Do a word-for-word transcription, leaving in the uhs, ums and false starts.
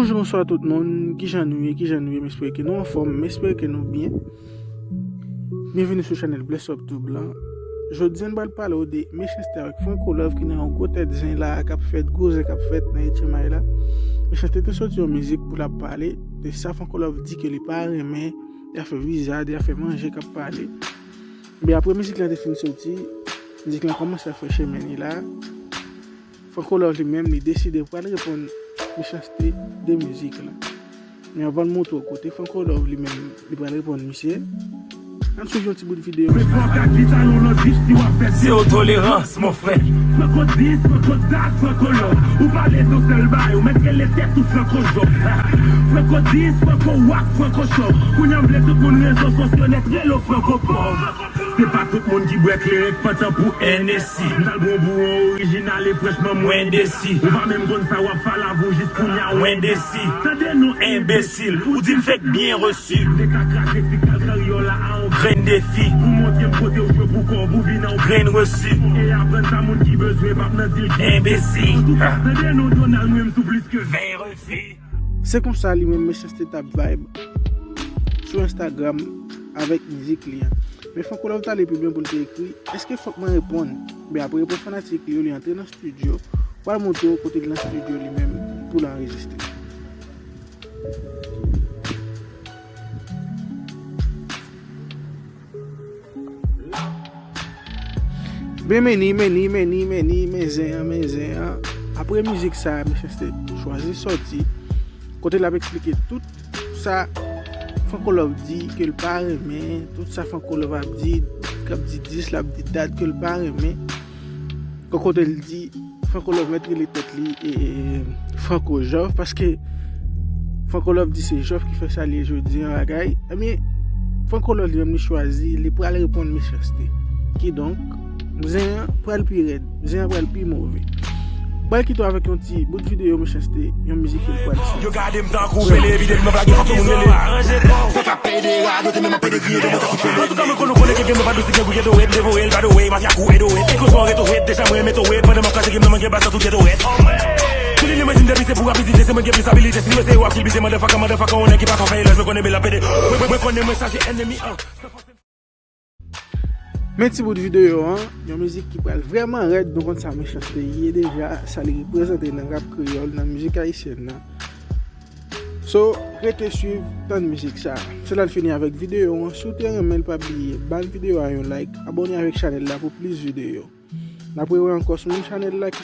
Bonjou, bonswa tout moun. Kijan nou ye? Kijan nou ye? M espere ke nou anfòm. M espere ke nou byen. Byenveni sou chanèl Bless Up Tube lan. Jodi a, n pral pale w de Mechanste avèk Franco Love ki nan yon gwo tèt zen la, k ap fèt, gwo zen k ap fèt nan H M I la. Mechanste te soti yon mizik pou l ap pale de sa Franco Love di ke li pa renmen, de afè viza, de afè manje k ap pale. Men apre mizik la te fin soti, mizik la kòmanse ap fè chemen li la. Franco Love li menm, li deside pral reponn Mechanste de mizik la. Men anvan l montre w kote Franco Love li menm, li pral reponn misye, ann swiv yon ti bout videyo. Zero tolerans, mon frè. Franco dis, Franco dat, Franco love. Ou pale de yon sèl bagay, ou mèt rele tèt ou Franco Job. Franco dis, Franco wak, Franco chòv. Kounye a m vle tout moun rezo sosyo nèt rele w Franco pòv. Se pa tout moun ki bwè kleren k pantan pou Hennessy. M t al pran pou yon orijinal e franchman mwen desi. Ou pa menm konn sa w ap fè lavi w jis kounye a mwen desi. Tande non enbesil, ou di m fèk byen resi. M te ka kraze ti kal karyòl la a yon grenn defi. Pou montre m kote w jwe pou kòb ou vin an grenn resi. E aprann sa moun ki bezwen p ap nan dil gen enbesil. Antouka, tande non Donald mwen m sou plis ke ven refi. Se konsa li menm Mechanste t ap vibe sou Instagram avèk mizik li an. Men Franco Love t ale pi lwen pou l te ekri, èske fòk mwen reponn? Men apre repons fanatik li yo, li antre nan estidyo, pral montre w kote l nan estidyo li menm pou l anrejistre. Men meni, meni, meni, meni, men zen an, men zen an. Apre mizik sa a, Mechanste chwazi sòti. Kote l ap eksplike tout sa Franco Love di ke l pa renmen, tout sa Franco Love ap di, k ap di dis, l ap di dat ke l pa renmen. Kote l di Franco Love mèt rele tèt li e, e, Franco Jòf, paske Franco Love di se Jòf ki fè sa l ye jodi an bagay. Ebyen, Franco Love li menm li chwazi, li pral reponn Mechanste. Kidonk, zen an pral pi rèd, zen an pral pi move. M pral kite w avèk yon ti bout videyo Mechanste, yon mizik ke l pral soti. Yo gade m tankou Pele, vide m nan plage, fòk tout moun rele. Sa k ap pede radote, menm ap pede griye de mwen tankou Pele. Antouka, mwen konnen, konnen ke game nan pa dous, li gen pou ghetto red, devore l, by the way, mafya kou Edo red. Echo son reto red, deja mwen meto red, pandan m ap kraze game nan, mwen gen baz nan tout ghetto red. Tou li li mwen di m depi se pou rapidite, se mwen gen plis abilite, si li wese yo ap kilbite, motherfucker, motherfucker, yon nèg ki pa ka fè lòj, mwen konnen bel ap pede. Mwen, mwen konnen mwen chaje ennemi an. Men ti bout videyo an, yon mizik ki pral vrèman rèd, nou konn sa Mechanste ye deja, sa li reprezante nan rap kreyòl, nan mizik ayisyèn nan. So, rete swiv, tann mizik sa. Se la l fini avèk videyo an. Si w te renmen l, pa bliye, ba n videyo a yon like, abòne avèk chanèl la pou plis videyo. N ap rewè ankò sou menm chanèl la ki